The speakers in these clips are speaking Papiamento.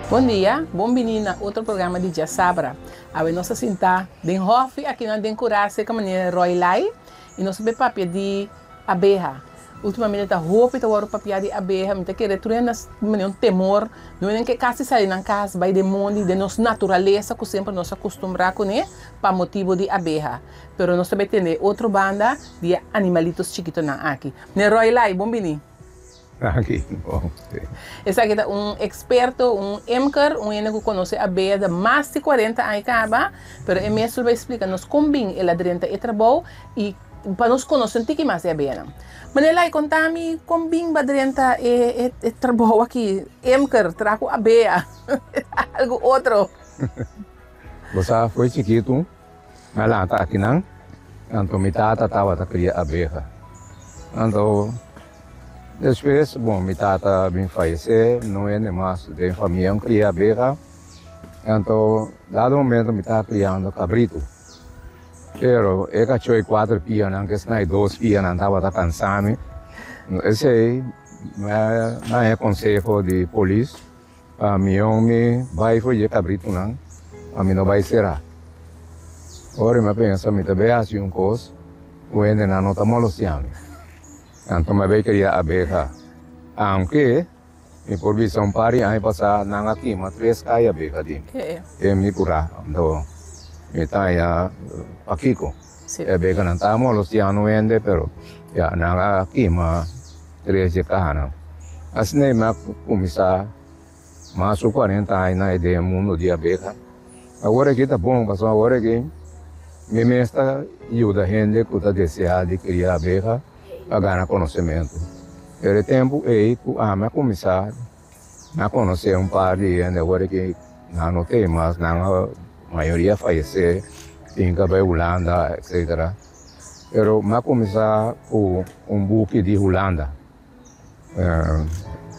Bon dia, bon bini na otro programa di Djasabra. Awe nos a sinta den hòfi akinan den Kurá serka manera Roy Lai i nos a bai papia di abeha. Ultimamente ta hopi ta wòrdu papia di abeha, mi ta kere tur hende a manera un temor, no hende ke kasi sali nan kas bai den mondi, den nos naturalesa ku semper nos a kustumbrá kuné pa motibu di abeha. Pero nos ta bai tende e otro banda di e animalitos chikitonan aki. Meneer Roy Lai, bon bini. Danki, bon. Esaki ta un eksperto, un imker, un hende ku konosé abeha di mas di kuarenta aña kaba, pero e mes lo bai splika nos kon bin el a drenta e trabou i pa nos konosé un tiki mas di abehanan. Meneer Lai, konta mi kon bin bo a drenta e e trabou aki, imker, traha ku abeha, algu otro. Bo sa, fo'i chikitu Mi a lanta akinan, anto mi tata tabata kria abeha. Anto despues, bon, mi tata a bin fayesé, no hende mas den famia un kria abeha. Anto dado momento mi ta kriando kabritu, pero e kachó e kuater pianan ku esnan e dos pianan tabata kansa mi. Esei mi a haña konseho di polis. Pa mi omi bai for dje kabritunan, pa mi no bai será. Ora mi a pensa mi ta bai hasi un kos ku hendenan no ta molestiá mi. Anto mi a bai kria abeha. Aunke mi por bisa un par di aña pasá nan a kima tres kai abeha di mi den mi kurá. Anto mi ta haña pakiko. E abehanan ta molostiando hende pero ya nan a kima. Trece kahanan. Asina mi a kuminsá mas ku kuarenta aña na den e mundu di abeha. Awor aki ta bon pasobra awor aki mi mes ta yuda hende ku ta deseá di kria abeha pa gana konosementu. Pero e tempu ei ku ami a kuminsá mi a konosé un par di hende awor aki nan no t'ei mas, nan a mayoria a fayesé, tin ku a bai Hulanda etcetera. Pero mi a kuminsá ku un buki di Hulanda.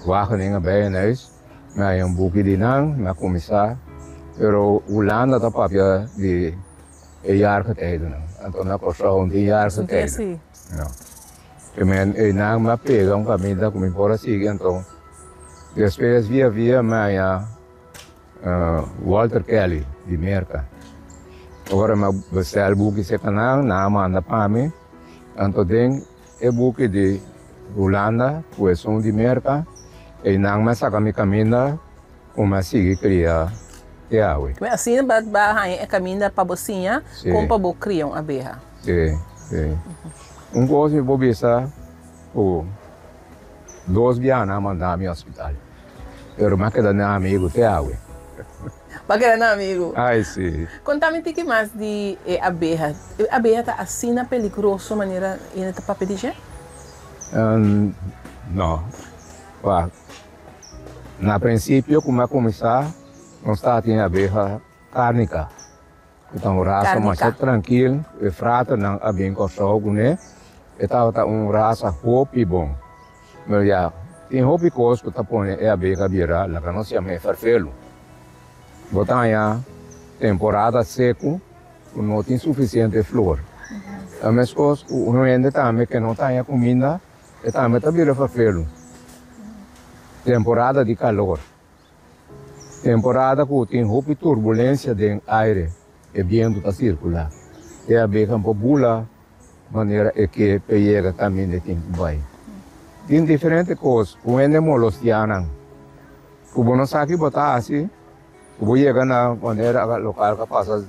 Wageningen Bijenhuis, mi a haña un buki di nan, mi a kuminsá. Pero Hulanda ta papia di e jaargetijdennan. Anto na Kòrsou no tin jaargetijden. No. Einan mi a pega un kaminda ku mi por a sigui. Anto despues via via mi a haña. Walter Kelly di Merka. Ora mi a bestel buki serka nan, nan a manda pa mi. Anto den e buki di Hulanda ku esun di Merka, einan mi a saka mi kaminda ku mi a sigui kria te awe. Mi asina bo a haña e kaminda pa bo siña kon pa bo kria un abeha. Si, si. Un kos mi por bisa ku dos biaha nan a manda mi hospital. Pero m'a keda nan amigu te awe. Bo a keda nan amigu? Ai si. Konta mi tiki mas di e abeha. E abeha ta asina peligroso manera hende ta papia di dje? No. Wak, na prinsipio ku mi a kuminsá, nos tabatin abeha kárnika. Ku ta un rasa masha trankil, e fraternan a bin Kòrsou kuné, e tabata un rasa hopi bon. Pero ya, tin hopi kos ku ta pone e abeha bira laga nos yama e ferfelu. Bo ta haña temporada seku ku no tin sufisiente flor. Ta meskos ku un hende tambe ke no ta haña kuminda, e tambe ta bira ferfelu. Temporada di kalor. Temporada ku tin hopi turbulensia den aire, e bientu ta sirkulá. E abehan por bula manera e ke p'e yega kaminda e tin ku bai. Tin diferente kos ku hende molostiá nan ku bo no sa ki bo ta hasi, ku bo yega na manera lokal ku a pasa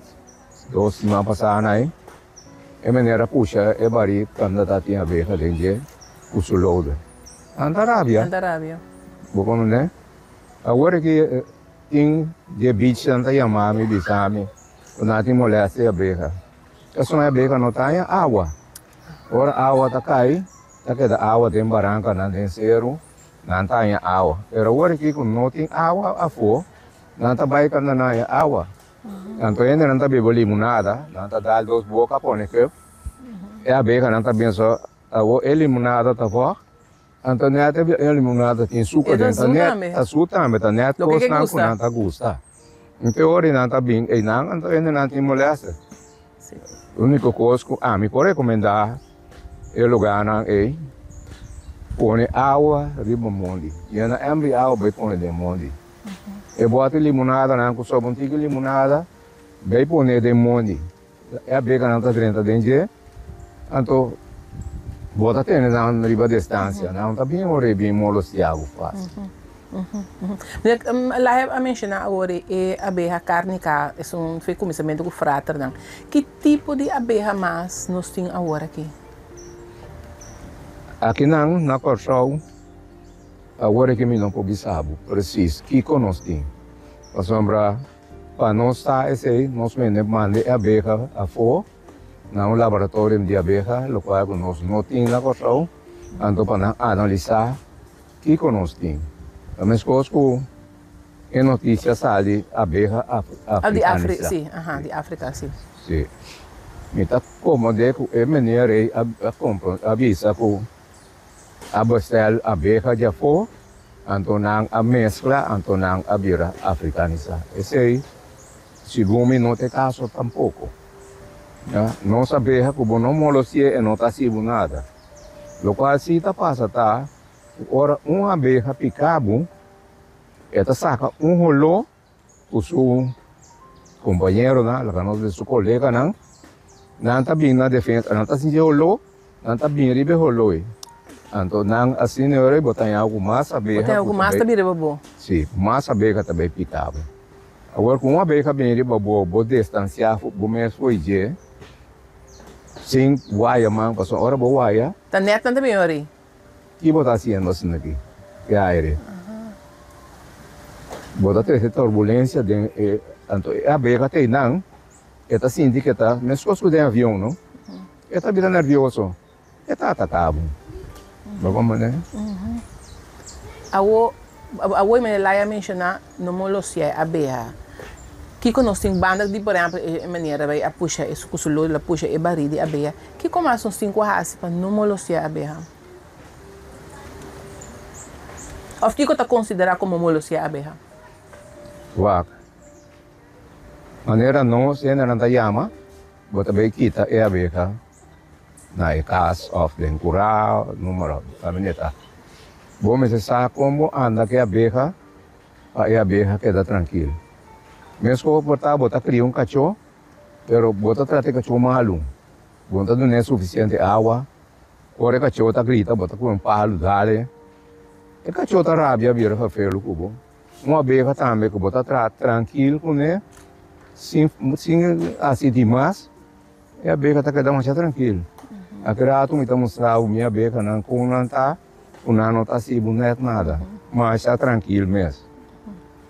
dos siman pasá na ei, e manera pusha e barí kanda ta tin abeha den dje ku su lodo. Nan ta rabia. Nan ta rabia. Bo komprendé? Awor aki tin dje bichnan ta yama mi bisa mi ku nan tin molestia di abeha. Pasobra e abeha no ta haña awa. Ora awa ta kai, ta keda awa den barankanan, den seru, nan ta haña awa. Pero awor aki ku no tin awa afó, nan ta bai kanda nan haña awa. Anto hendenan ta bebe limonada, nan ta dal dos boka pone kep. E abehanan ta pensa, awor e limonada ta vòg. Anto net e limonada tin suka den, ta net, ta su tambe, ta net kosnan ku nan ta gusta. Anto e ora nan ta bin einan, anto hendenan tin molèster. Úniko kos ku ami por rekomendá e lugánan ei, pone awa riba mondi. Yena èmber di awa bai pone den mondi. E bòt di limonadanan ku sobra un tiki limonada, bai pone den mondi. E abeganan ta drenta den dje, anto bo ta tene nan riba distansia. Nan ta bin ora e bin molestia bo fásil. Lahe a menshoná awor e abeha kárnika, esun fe kuminsamentu ku fraternan. Ki tipo di abeha mas nos tin awor aki? Akinan na Kòrsou awor aki mi no por bisa bo presis kiko nos tin, pasobra pa nos sa esei nos mende manda e abeha afó na un laboratorium di abeha, lokual ku nos no tin na Kòrsou, anto pa nan analisá Kiko nos tin? Ta meskos ku e notisia sali abeha afrikanisa. Si, aha, di Afrika, si. Si. Mi ta komprondé ku e meneer ei a bisa ku a bestel abeha di afó, anto nan a meskla, anto nan a bira afrikanisa. Esei, segun mi, no ta e kaso tampoko. Ya, nos abeha ku bo no molesti'é e no ta hasi bo nada. Lokual si ta pasa ta ku ora un abeha pika bo, e ta saka un holó ku su kompañeronan, laga nos bisa su koleganan, nan ta bin na defensa, nan ta sinti e holó, nan ta bin riba e holó ei. Anto nan asina ora ei bo ta haña ku mas abeha Bo ta haña ku mas ta bin riba bo. Si, mas abeha ta bai pika bo. Awor ku un abeha bin riba bo, bo distansiá bo mes for dje sin waya man, pasobra ora bo waya. Ta nèt nan ta bin ora ei. Ki bo ta hasiendo asina aki? E aire. Bo ta trese turbulencia den e, anto e abeha ta einan, e ta sinti ke ta meskos ku den avion, no? E ta bira nervioso, e ta ataka bo. Bo comprende? Awo, awo e manera Laia a menshoná, no molosia e abeha. Kiko nos tin banda di, por ehempel, e manera bai a pusha e ku su lodo, el a pusha e barí di abeha. Kiko mas nos tin ku hasi pa no molostia abeha? Òf kiko ta konsiderá komo molostia abeha? Wak, manera nos hendenan ta yama, bo ta bai kita e abeha na e kas òf den kurá, número, kaminda e ta. Bo mester sa kon bo anda ku e abeha pa e abeha keda trankil. Meskos por ta bo ta kria un kachó. Pero bo ta trata e kachó malu, bo no ta dun'é sufisiente awa. Ora e kachó ta grita, bo ta kue un palu dale. E kachó ta rabia bira fafelu ku bo. Un abeha tambe ku bo ta trata trankil kuné, sin sin hasi dimas, e abeha ta keda masha trankil. Aki ratu mi ta mustra bo mi abehanan kon nan ta, ku nan no ta hasi bo nèt nada, masha trankil mes.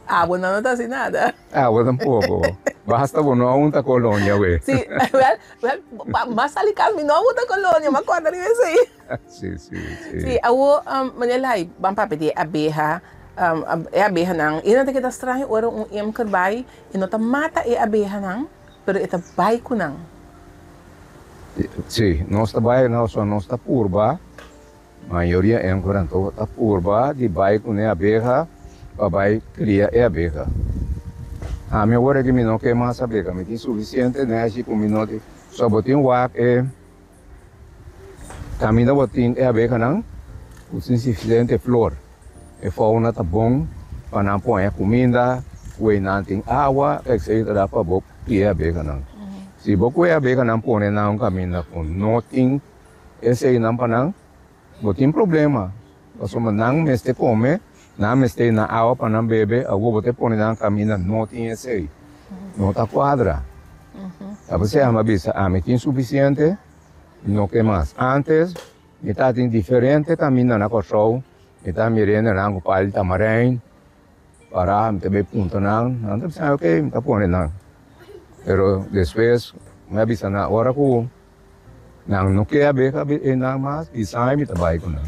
Abo nan no ta hasi nada. Abo tampoco. Basta bo no a hunta colonia we. Si, wel, wel, m'a sali cas mi no a hunta colonia, m'a corda riba esey. Si, si, si. Si, awo, meneer Lai, ban papia di e abeha, e abehanan, i nan ta keda straño ora un imker bai, e no ta mata e abehanan, pero e ta bai cu nan. Si, nos ta bai, nos ta purba. Mayoria enkuran ta purba di bai ku ne abeha pa bai kria e abeha. Ami awor aki mi no ke mas abeha, mi tin sufisiente neshi ku mi no tin. So bo tin wak e kaminda bo tin e abehanan ku tin sufisiente flor. E fauna ta bon pa nan pon e kuminda, ku einan tin awa etcetera pa bo kria e abehanan. Si bo ku e abehanan pone nan un kaminda ku no tin Eseinan pa nan no tin problema, pasobra nan mester kome, nan mester na awa pa nan bebe, awor bo ta pone nan kaminda no tin esei, no ta kuadra. Ta p'esei ami a bisa, ami tin sufisiente, mi no ke mas. Antes mi ta tin diferente kaminda na Kòrsou, mi ta mir'e nan ku pal di tamarein, Para mi ta bay puntra nan, nan ta bisa ok mi ta pone nan. Pero despues mi a bisa nan ora ku nan no ke abeha nan mas bisa mi ta bay ku nan.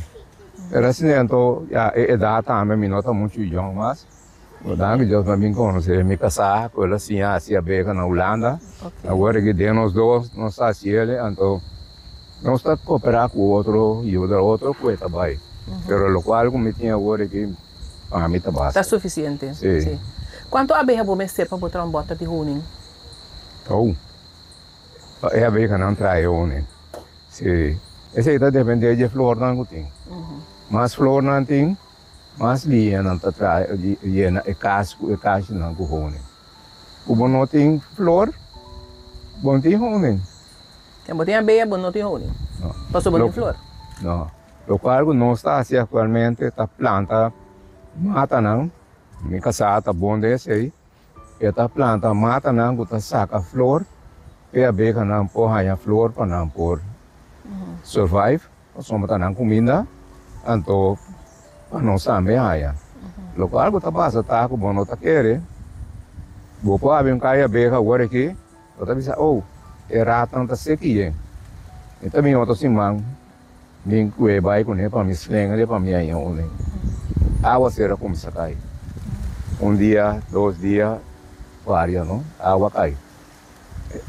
Pero asina anto ya e edat tambe mi no ta muchu yong mas. Danki Dios mi a bin konosé mi kasá ku el a siña hasi abeha na Hulanda. Awor aki den nos dos nos ta hasi el anto nos ta koperá ku otro yuda otro ku e ta bay. Pero lokual ku mi tin awor aki. Pa mi ta basta. Ta sufisiente. Sí. Sí. Kuantu abeha bo mester pa bo traha un bòter di honing? Oh. Pa e abehanan traha e honing. Sí. Esei ta dependé di e flornan ku tin. Mas flornan tin, Mas lihé nan ta traha yena e kas ku e kashinan ku honing. Ku bo no tin flor, bo no tin honing. Si bo tin abeha, bo no tin honing. No. Pasobra bo tin flor. No. Lokual ku nos ta hasi aktualmente ta planta matanan. Mi kasá ta bon den esei. E ta planta matanan ku ta saka flor pa e abehanan por haña flor pa nan por survive. Pasobra ta nan kuminda, anto pa nos tambe haya. Lokual ku ta pasa ta ku bo no ta kere, bo por habri un kai abeha awor aki, bo ta bisa, oh, e ratnan ta seki yen. Mi ta bin otro siman bin kue bai kuné pa mi slenga pa mi haña un. Awaser a kuminsá kai. Un dia, dos dia, varia no, awa kai.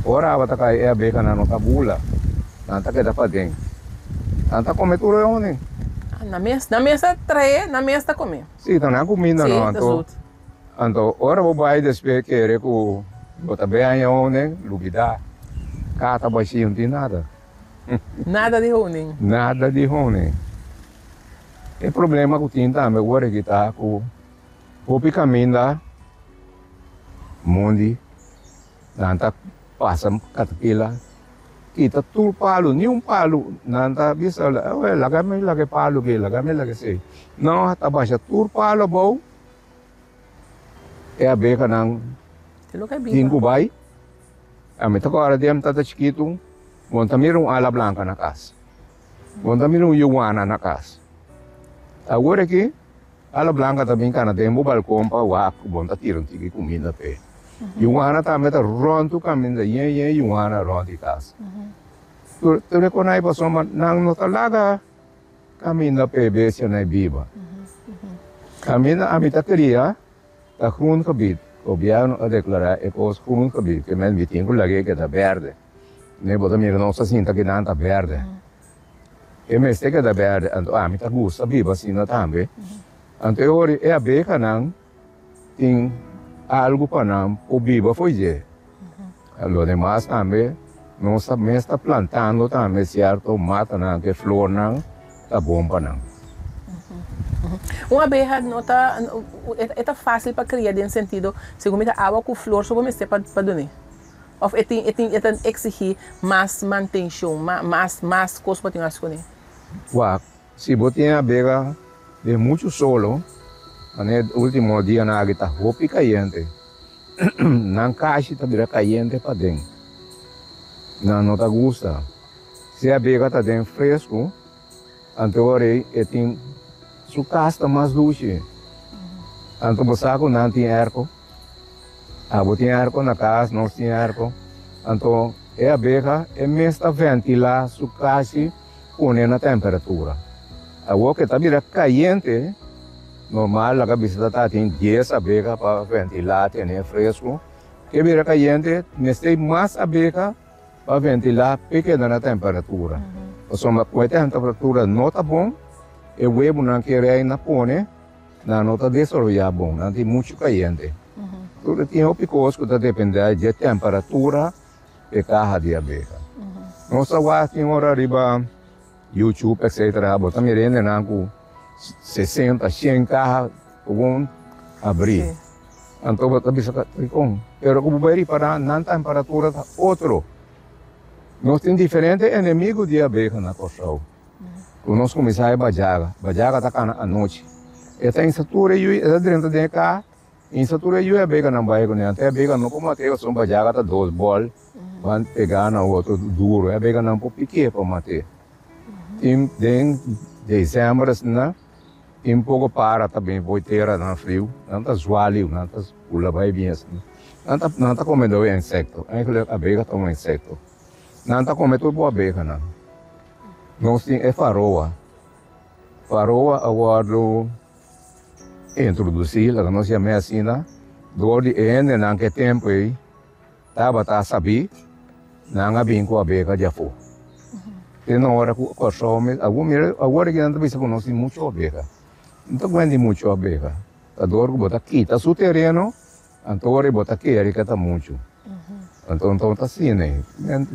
Ora awa ta kai e abehanan no ta bula, nan ta keda paden. Nan ta kome tur e honing. Nan mes, nan mes ta trae, nan mes ta kome. Si, ta nan kuminda no. Anto, anto ora bo bai despues kere ku bo ta bay haña honing, lubida. Kata bashí no tin nada. Nada di honing. Nada di honing. E problema ku tin tambe ora aki ta ku hopi kaminda. Mondi, nan ta pasa katapila kita tur palu, ni un palu, nan ta bisa, oe laga mi laga e palu aki, laga mi laga esei. No, ta basha tur palu abou, e abehanan tin ku bai. Ami ta kòrda dia mi tabata chikitu, bo no ta mira un ala blanka na kas, bo no ta mira un yuwana na kas. Awor aki. Ala blanka ta bin kana den bo balkon pa wak ku bon ta tira un tiki kuminda p'e. Yuana tambe ta rònt tur kaminda yen yen yuana rònt di kas. Tur tur e konai pasobra nan no ta laga kaminda p'e bestianan e biba. Kaminda ami ta kria ta groengebied. Gobièrnu a deklará e kos groengebied, ke men mi tin ku lag'é keda bèrdè. Ne bo ta mira nos ta sinta kinan ta bèrdè. E mester keda berde, anto ami ta gusta biba asina tambe. Anto e ora e abehanan tin algu pa nan por biba fo'i dje. Lo demas tambe nos ta mes ta plantando tambe sierto matanan ku e flornan ta bon pa nan. Un abeha no ta, e ta fácil pa kria den sentido, segun mi ta awa ku flor so bo mester pa dun'é. Of e tin e tin e ta exigí mas mantenshon, mas mas kos pa tin hasi kuné? Wak, si bo tin abega den muchu solo, manera e ultimo dianan aki ta hopi kayente, nan kashi ta bira kayente paden. Nan no ta gusta. Si abega ta den fresku, Anto ora ei e tin su kas ta mas dushi. Anto bo sa ku nan tin airco? Abo tin airco na kas, nos tin airco. Anto e abeha e mes ta ventilá su kashi pone na temperatura. Awor ke ta bira kayente, normal laga bisa ta tatin dies abeha pa ventilá tene fresku. Ke bira kayente mester mas abeha. Pa ventilá p'e keda na temperatura. Pasobra ku e temperatura no ta bon, e webunan ke reina pone, nan no ta desaroyá bon, nan tin muchu kayente. Tur tin hopi kos ku ta dependé dje temperatura p'e kaha di abeha. Nos ta wak tin ora riba YouTube etcetera, bo ta mira hendenan ku sesenta, shen kaha gewoon abrí. Anto bo ta bisa dikon? Pero ku bo bai ripará nan temperatura ta otro. Nos tin diferente enemigo di abeha na Kòrsou. Ku nos kuminsá e bajaga. Bajaga ta kana anochi. E ta insa tur e yui, e ta drenta den e kaha, insa tur e yui abehanan bai kuné. Anto e abeha no por mat'é pasobra bajaga ta dos bòl ban pegá na otro duru. E abehanan por pik'é pa mat'é. Tin den desèmber asina. Tin poko para ta bin fo'i tera nan friu, nan ta zwaliu, nan ta bula bai bin asina. Nan ta nan ta kome dor insekto, eigenlijk abeha ta un insekto. Nan ta kome tur bo abehanan. Nos tin e faroa. Faroa a wòrdu introdusí, laga nos yam'é asina, dor di e hendenan ku e tempu ei Tabata sabí, nan a bin ku abeha di afó. Te na ora ku Kòrsou mes, awor mira, awor aki nan ta bisa ku nos tin muchu abeha. No ta kuenti muchu abeha, ta dor ku bo ta kita su tereno, anto ora bo ta kere ke ta muchu. Anto anto ta asina ei.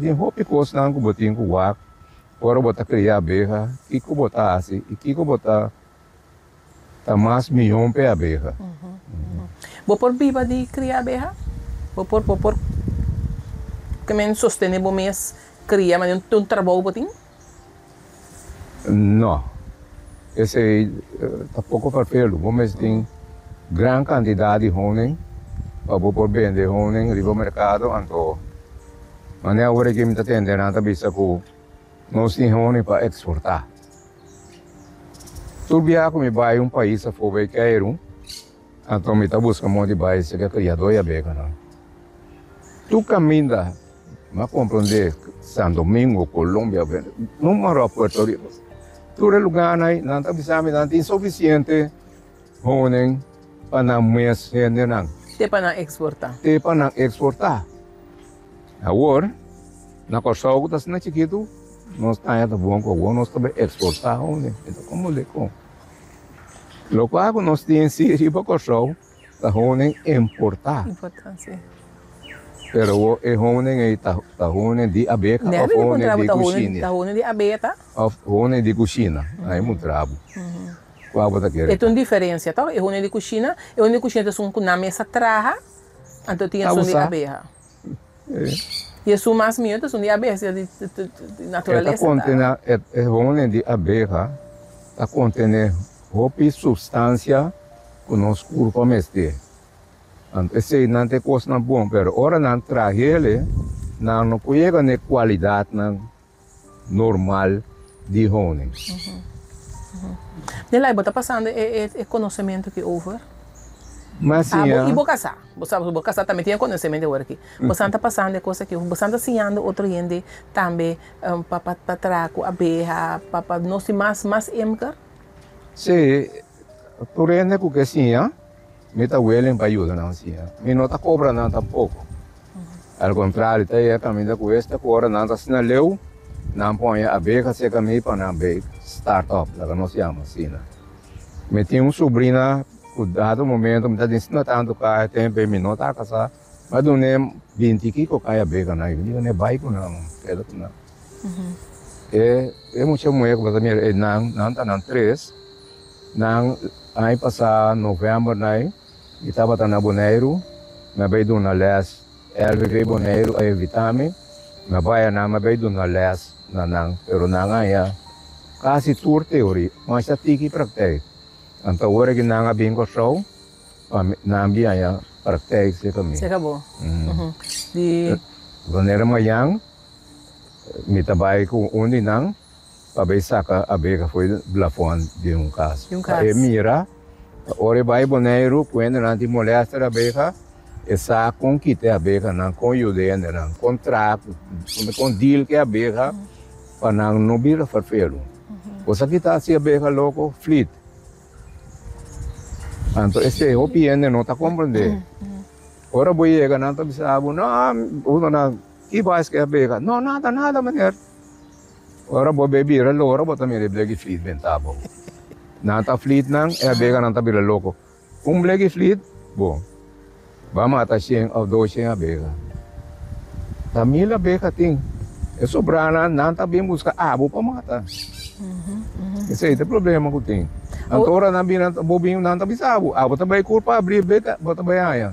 Tin hopi kosnan ku bo tin ku wak ora bo ta kria abeha, kiko bo ta hasi i kiko bo ta. Ta mas mihó pa e abeha. Bo por biba di kria abeha? Bo por bo por ke men sostené bo mes kria manera un trabou bo tin? No. Esei ta poko farfelu. Bo mester tin gran kantidat di honing pa bo por bende honing riba merkado. Anto manera awor aki mi ta tende nan ta bisa ku nos tin honing pa eksportá. Tur biaha ku mi bai un pais afó bai keiru, anto mi ta buska moda di bai serka kriadó i abeganan. Tur kaminda mi a komprondé San Domingo, Colombia, Número, Puerto Rico, tur e lugánan ei nan ta bisa mi nan tin sufisiente honing pa nan mes hendenan. Te pa nan eksportá. Te pa nan eksportá. Awor, na Kòrsou ku ta asina chikitu, nos taña ta bon ku awor nos ta bai eksportá honing. E ta komo leko. Lokual ku nos tin si riba Kòrsou ta honing importá. Importá, si. Pero awor e honing ei ta honing di abeha òf honing di kushina? Ta honing di abeha ta? Òf honing di kushina. Ai mutra bo. Kua bo ta kere? E ta un diferensia tòg? E honing di kushina, e honing di kushina ta esun ku nan mes a traha, anto tin esun di abeha. I esun mas mihó ta esun di abeha, si di naturalesa. E ta kontené, e honing di abeha ta kontené hopi supstansia ku nos kurpa mester. Anto eseinan ta e kosnan bon, pero ora nan trah'el, nan no por yega na e kualidatnan normal di honing. Nelai, bo ta pasando e konosementu aki over? Ma siña. Abo i bo kasá. Bo sa, bo kasá tambe tin e konosementu awor aki. Bo san ta pasando e kos aki over. Bo san ta siñando otro hende tambe pa pa traha ku abeha, pa pa nos tin mas mas imker? Sí, tur hende ku ke siña. Mi ta willing pa yuda nan siña. Mi no ta cobra nan tampoco. Al contrario, ta yega caminda cu esta cu ora nan ta asina leu, nan pone abeha cerca mi pa nan bay start up, laga nos yama asina. Mi tin un sobrina cu dado momento mi ta den asina tanto caha e tempo ey mi no ta casa, mi a dun'e binti kico cay abeha nan, mi di bay cu nan, keda cu nan. E mucha muhe cu bo ta mira ey nan, nan ta nan tres. Nan aña pasá novèmber nai mi tabata na Boneiru, mi a bai duna lès. LVV Boneiru a invitá mi, mi a bai anan, mi a bai duna lès na nan, pero nan haña kasi tur teoria, masha tiki praktijk. Anto awor aki nan a bin Kòrsou pa nan bin haña praktijk serka mi. Serka bo. Di. Wanneer mañan mi ta bai ku un di nan. Pa bay saca abeha fo'i blafon di un cas. Pa e mira, ora e bay Boneiru cu hendenan tin molester abeha, e sa con kita e abehanan, con yuda e hendenan, con traha, con deal cu e abeha pa nan no bira farfelu. Bo sa kita haci abeha loco? Flit. Anto esey hopi hende no ta comprende. Ora bo yega nan ta bisa bo, no, uno nan, ki bas cu e abeha? No, nada, nada meneer. Ora bo bay bira loro bo ta mira e bleki flit benta bo. Nan ta flit nan e abeganan ta bira loko. Un bleki flit bo ba mata shen of dos shen abega. Ta mil abega tin. E sobranan nan ta bin buska abo pa mata. Esey ta e problema ku tin. Anto ora nan bin bo bin nan ta bisa abo. Abo ta bay kur pa abri e beka bo ta bay haña.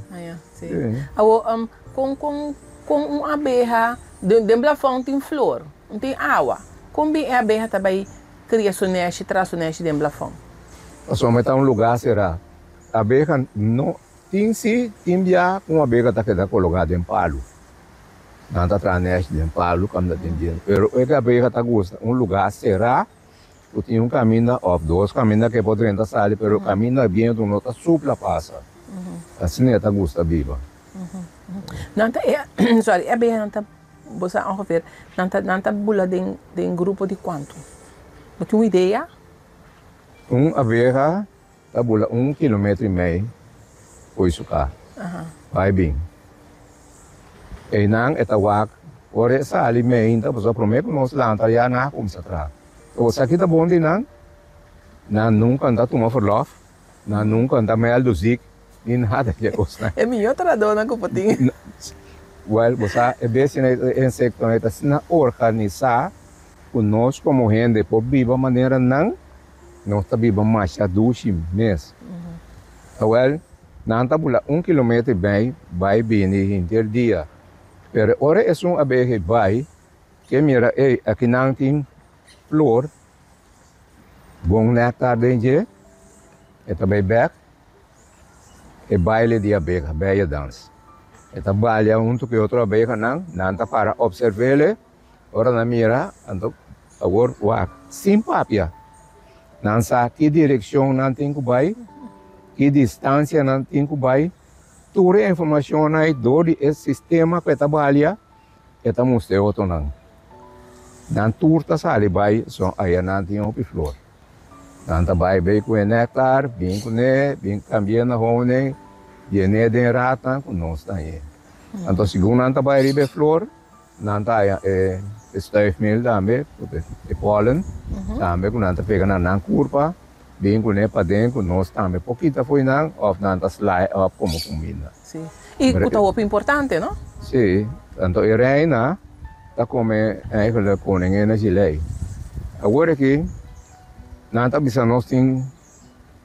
Awor kon kon kon un abeha den blafon tin flor. Un tin awa. Kon bin e abeha ta bai kria su nèshi, traha su nèshi den blafòn? Pasobra ta un lugá será. Abeha no tin si tin bia ku un abeha ta keda kologá den palu. Nan ta traha nèshi den palu kaminda tin bientu. Pero e abeha ta gusta un lugá será ku tin un kaminda òf dos kaminda ku e por drenta sali pero kaminda bientu no ta supla pasa. Asina e ta gusta biba. Nan ta e sorry e abehanan ta. Bo sa ongeveer nan ta nan ta bula den den grupo di kuantu? Bo tin un idea? Un abeha ta bula un kilometro i mei fo'i su ka bai bin. Einan e ta wak ora e sali meinta pasobra prome ku nos lanta ya nan a kumsa traha. Bo sa ki ta bon di nan? Nan nunka no ta tuma verlof, nan nunka no ta mèldu zik. Ni nada di e kosnan. E mihó trahadónan ku por tin. Wèl, bo sa, e bestianan ei, e insektonan ei ta asina organisá ku nos komo hende por biba manera nan. Nos ta biba masha dushi mes. Awel, nan ta bula un kilometer i mei bai bini henter dia. Pero ora esun abeha ei bai, ke mira, ey, aki nan tin flor, bon nectar den dje, e ta bai bek, e baile di abeha, bijendans. E ta balia hunto ku e otro abehanan, nan ta para observ'ele. Ora nan mira, anto awor wak sin papia. Nan sa ki direkshon nan tin ku bai, ki distansia nan tin ku bai. Tur e informashonnan ei dor di e sistema ku e ta balia, e ta mustra e otronan. Nan tur ta sali bai, so aya nan tin hopi flor. Nan ta bai bei ku e nèktar, bin kuné, bin kambi'é na honing, yen'é den ratnan ku nos ta hañ'é. Anto segun nan ta bai riba e flor. Nan ta haña e stuifmeel tambe, e pollen tambe ku nan ta pega na nan kurpa, bin kuné paden ku nos tambe por kita fo'i nan òf nan ta sla e òp komo kuminda. Sí, i ku ta hopi importante, no? Sí, anto e reina ta kome eigenlijk koningin gelei. Awor aki nan ta bisa nos tin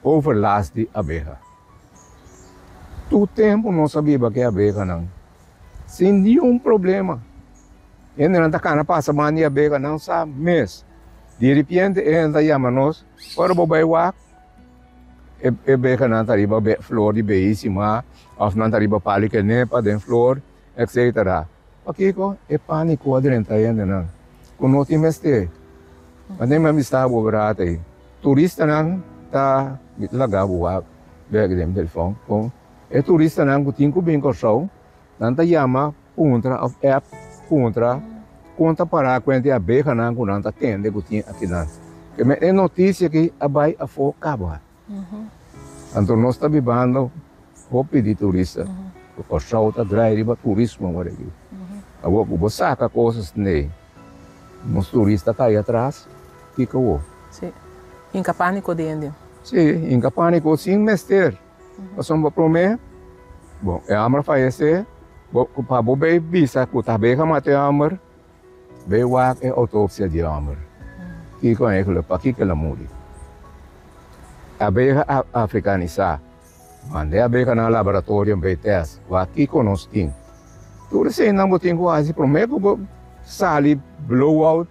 overlast di abeha. Tur tempu nos a biba ku e abehanan. Sin niun problema. Hendenan ta kana pasa man di abega, nan sa mes. Di ripiente e hende ta yama nos, ora bo bai wak, e e beganan ta riba flor di beyisima, of nan ta riba palo di kenepa den flor, etcetera. Pakiko e paniko a drenta e hendenan ku no tin mester? Mane mi a bisa bo brat ei, turistanan ta, mi ta laga bo wak bek den mi telefon, kon. E turistanan ku tin ku bin Kòrsou, nan ta yama puntra òf app puntra kon ta pará kuenta e abehanan ku nan ta tende ku tin akinan. Keme e notisia aki a bai afó kaba. Anto nos ta bibando hopi di turista. Kòrsou ta drai riba turismo awor aki. Awor ku bo saka kosas nei, nos turista kai atras, kiko awor? Sí, hinka pániko den hende. Sí, hinka pániko sin mester. Pasobra bo prome, bon, e homber a fayece, bo, pa bo bay bisa cu ta abeha mata e homber, bay wak e autopsia di e homber. Kico eigenlijk, pakico el a muri? Abeha a africanisa, manda e abeha na laboratorio bay test, wak kico nos tin. Tur eseinan bo tin cu haci prome cu bo sali blow out.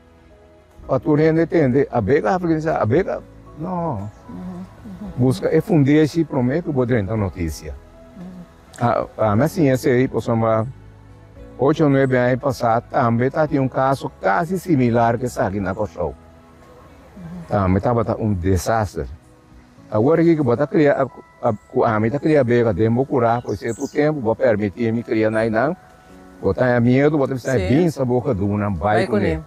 Pa tur hende tende, abega africanisa, abega, no. Busca e fundeshi prome cu bo drenta noticia. Ami a siña esey pasobra ocho o nuebe aña pasa tambe tatin un caso casi similar cu esaki na Corsou. Tambe tabata un desaster. Awor aki cu bo ta cria, cu ami ta cria abega den bo cura, por cierto tempo bo a permiti mi cria na einan, bo ta haña miedo, bo ta bisa binsa bo gedoenan bay cune.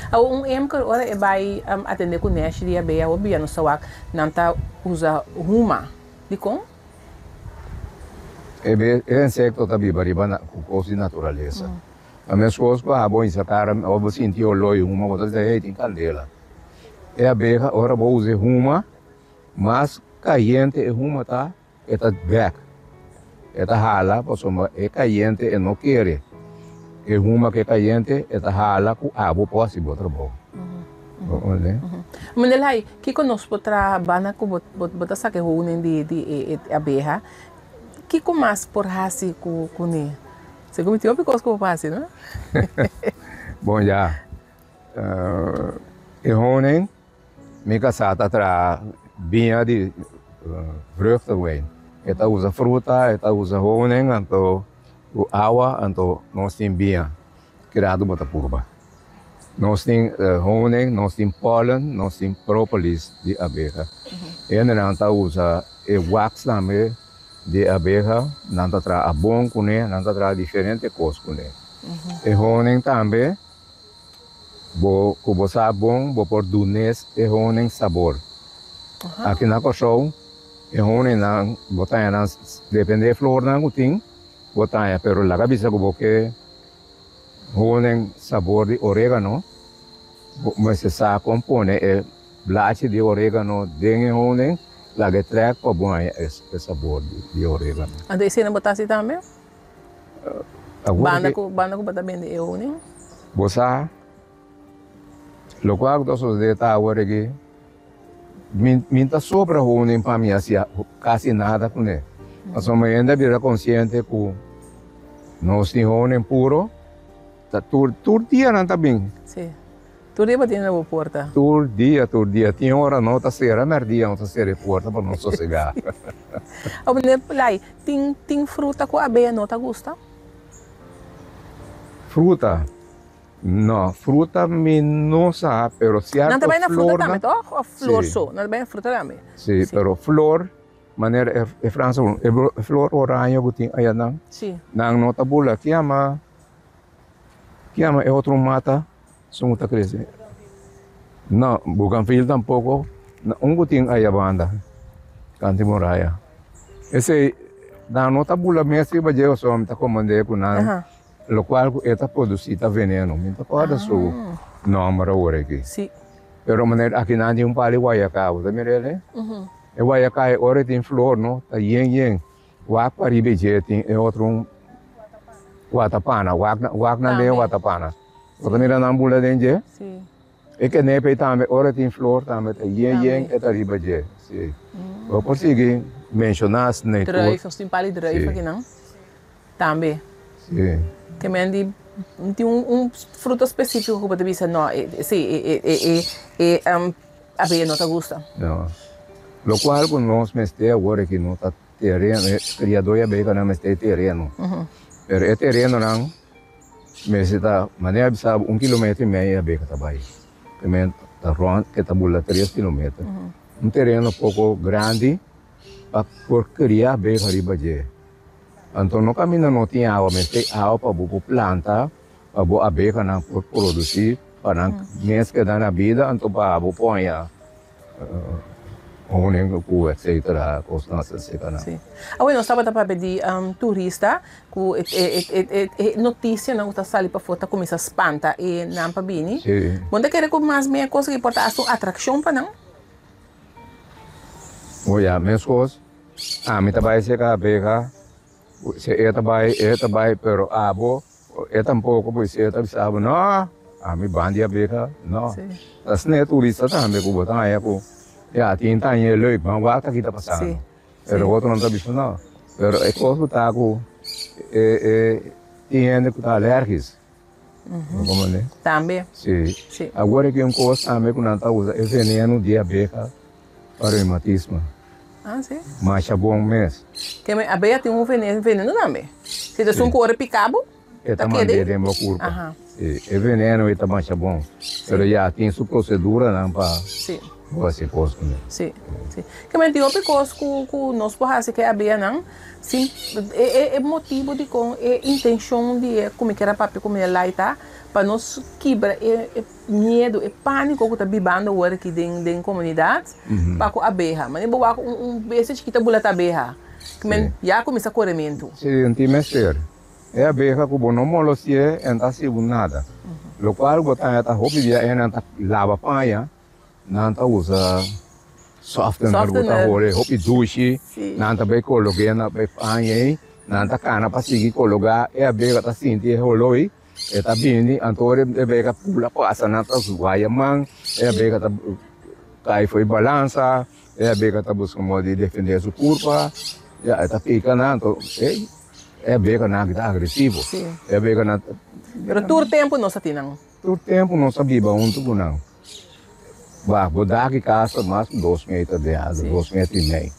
Awor un imker ora e bai atende ku neshi di abeha hopi bia nos ta wak nan ta usa huma. Dikon? E insekto ta biba riba ku kos di naturalesa. Ta meskos ku abo hisa kara ora bo sinti oló di huma bo ta bisa hey tin kandela. E abeha ora bo usa e huma mas kayente e huma ta. E ta bek, e ta hala pasobra e kayente e no kere. E huma ku e kayente e ta hala ku abo por hasi bo trabou. Bo komprende? Meneer Lai, kiko nos por traha banda ku bo bo ta saka e honing di di e abeha? Kiko mas por hasi ku kuné? Segun mi tin hopi kos ku bo por hasi, no? Bon ya, e honing. Mi kasá ta traha biña di vruchtenwijn. E ta usa fruta, e ta usa honing, anto ku awa, anto nos tin biña. Kiradu bo ta purba. Nos tin honing, nos tin pollen, nos tin propolis di abeha. Hendenan ta usa e wax tambe di abeha, nan ta traha abon kuné, nan ta traha diferente kos kuné. E honing tambe. Bo ku bo sa bon bo por dunes e honing sabor. Aki na Kòrsou e honingnan bo ta haña nan depende e flornan ku tin bo ta haña pero laga bisa ku bo ke honing sabor di oregano bo mester sa kon pone e blachi di oregano den e honing laga e trèk pa bo haña e sabor di oregano. Anto esei nan bo ta hasi tambe? Banda ku banda ku bo ta bende e honing. Bo sa lokual ku ta sosodé ta awor aki. Mi mi ta sobra honing pa mi hasi kasi nada kuné. Pasobra mi hende a bira konsiente ku nos tin honing puro, ta tur tur dia nan ta bin. Sí. Tur dia bo tin na bo porta. Tur dia, tur dia. Tin ora no ta sera mèrdia no ta sera e porta pa nos sosegá. Awor Lai, tin tin fruta ku abeha no ta gusta? Fruta? No, fruta mi no sa, pero Nan sierto ta bai na fruta flornan. tambe toch? Of flor Sí. so? Nan ta bai na fruta tambe? Sí, Sí. pero flor, manera e e Franse e flor oraño ku tin ayanan, Sí. nan no ta bula. Ki yama, ki yama e otro mata esun ku ta krese? No, buganvil tampoko. Un ku tin aya banda, kanti muraya. Esei, nan no ta bula mes riba dje pasobra mi ta komand'é ku nan. Locual cu e ta produci ta veneno. Mi ta corda su nomber awor aki. Sí. Pero manera aki nan tin un pal di guayaca, bo ta mira el e? E guayaca e ora e tin flor no, ta yen yen. Wak pariba e dje tin e otro un watapana, wak wak nan den e watapana. Bo ta mira nan bula den dje? Sí. E kenepe ei tambe ora tin flor tambe ta yen yen e ta riba dje. Sí. Bo por sigui menciona snei tur. Druif, nos tin pal di druif aki nan. Tambe. Sí. Ke men di tin un un fruta spesifiko ku bo ta bisa no e si e e e e e abeya no ta gusta. No. Lokual ku nos mester awor aki no ta tereno, e kriadó di abehanan mester tereno. Pero e terenonan mester ta manera bisa bo un kilometer i mei e abeha ta bai. Ke men ta rònt ke ta bula tres kilometer. Un tereno poko grandi pa por kria abeha riba dje. Anto no caminda no tin awa, mester awa pa bo por planta, pa bo abehanan por produci, pa nan mes keda na bida, anto pa bo por haña honing cu etcetera, cosnan asina nan. Sí. Awe nos tabata papia di turista cu e noticianan cu ta sali pafó ta cuminsa spanta e nan pa bini. Sí. Bo no ta kere cu mas bien e cosa aki por ta hasta un atraccion pa nan? O ya, mescos. Ami ta bai serka abeha, si e ta bai, e ta bai, pero abo, e tampoko, pues si e ta bisa abo, no, ami ban di abeha, no. Ta sne turista tambe ku bo ta haña ku, ya, tin ta haña e leuk, ban wak ta kita pasando. Pero otronan ta bisa no. Pero e kos ku ta ku e e tin hende ku ta alergis. Bo comprende? Tambe. Si. Si. Awor aki un kos tambe ku nan ta usa e veneno di abeha pa reumatismo. Ah, si. Masha bon mes. Ke men abeha tin un veneno, veneno tambe. Si ta esun ku ora pika bo, E ta ta keda mand'é ei. den bo kurpa. Aha. Si. E veneno ei ta masha bon. Pero ya tin su proseduranan pa. Si. Bo hasi kos kuné. Si, si. Ke men tin hopi kos ku ku nos por hasi ku e abehanan. Si, e e e motibu dikon e intenshon di e ku mi kier a papia ku mi Lai ta pa nos kibra e e miedu, e pániko ku ta bibando awor aki den den komunidat pa ku abeha. Manera bo wak un un bestia chikito bula ta abeha, ke men ya kuminsá korementu. Si, un tin mester. E abeha ku bo no molesti'é en ta hasi bo nada. Lokual bo ta haña ta hopi bia e nan ta laba paña. Nan ta usa softener ku ta hore hopi dushi, nan ta bai kolog'é na e paña ei, nan ta kana pa sigui kologá, e abega ta sinti e holó ei, e ta bini, anto ora e abega pula pasa nan ta waya man, e abega ta kai for e balansa, e abega ta buska modo di defendé su kurpa, ya e ta pika nan, anto e abeganan aki ta agresivo, e abeganan ta. Pero tur tempu nos a tin nan. Tur tempu nos a biba huntu ku nan. Wak, bo dak di kas ta mas ku dos meter di alto, dos meter i mei.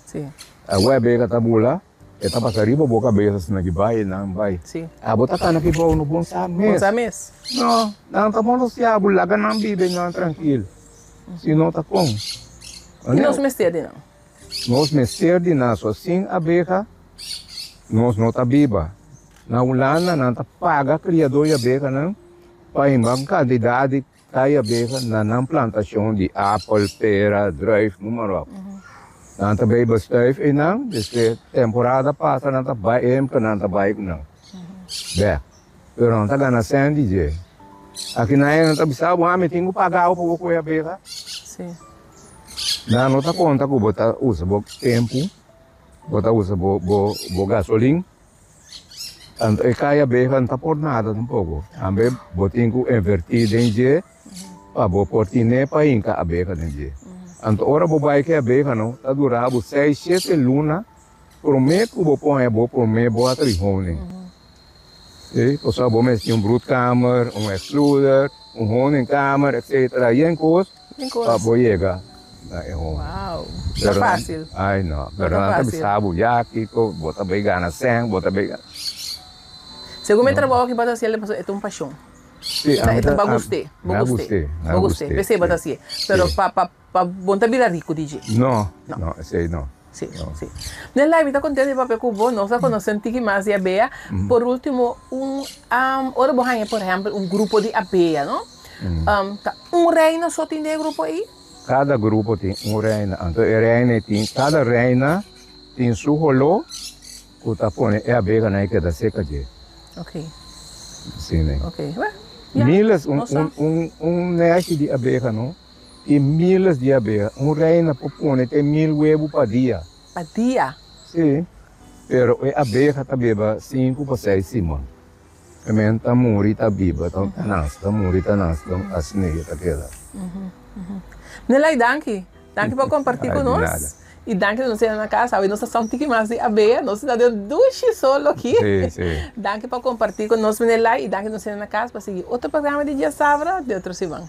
Awor e bega ta bula, e ta pasa riba bo kabes asina ki bai i nan bai. Abo ta kana ki bou no bon sa mes. No, nan ta molestia bo, laga nan biba i nan trankil. Si no ta kon. I nos mester di nan. Nos mester di nan, so sin abeha nos no ta biba. Na Hulanda nan ta paga kriadó di abehanan pa himba un kantidat di kai abeha na nan plantashon di apel, pera, druif, noem maar op. Nan ta bay bestuif einan, despues temporada pasa nan ta bay emke nan ta bay ku nan bek. Pero nan ta gana sèn di dje. Aki nan nan ta bisa bo, ah mi tin ku paga bo pa bo kohe abeha. Nan no ta konta ku bo ta usa bo tempu, bo ta usa bo bo gasolin. Anto e kaya abeha no ta por nada tampoco. Tambe bo tin ku inverti den dje pa bo por tine pa hinka abeha den dje. Anto ora bo bai ku e abeha no ta dura bo seis shete luna prome ku bo pone bo prome bòter di honing. Si, pasobra bo mester tin un broedkamer, un excluder, un honingkamer etcetera yen kos pa bo yega na e honing. Wow, ta fácil. Ay no, pero nan ta bisa bo ya kiko bo ta bai gana sèn, bo ta bai gana. Segun mi trabou aki bo ta hasiel pasobra e ta un pashon. Sí, a mi ta. Bo gust'é, bo gust'é, bo gust'é, p'esei bo ta hasié. Pero pa pa pa bo no ta bira riku di dje. No, no, esei no. Sí, sí. Nelay, mi ta kontento di papia ku bo, nos a konosé un tiki mas di abeha. Por último, un ora bo haña por ehèmpel un grupo di abeha, no? Ta un reina so tin den e grupo ei? Kada grupo tin un reina, anto e reina ei tin, kada reina tin su holó. Ku ta pone e abeganan e keda seka dje. Ok. Asina. Ok. Wè, ya. Miles, un, un, un, un nèshi di abega no, tin miles di abega. Un reina por pone te mil webu pa dia. Pa dia? Si. Pero e abega ta beba sinku pa seis siman. E men ta muri ta biba, ta nase, ta muri ta nase, asina e ta keda. Nelay, danki. Danki pa kompartí ku nos. I danki na nos hende na kas. Awe nos ta sa un tiki mas di abeha. Nos ta den dushi solo aki. Danki pa kompartí ku nos, Nelay. I danki na nos hende na kas pa sigui otro programa di Diasabra di otro siman.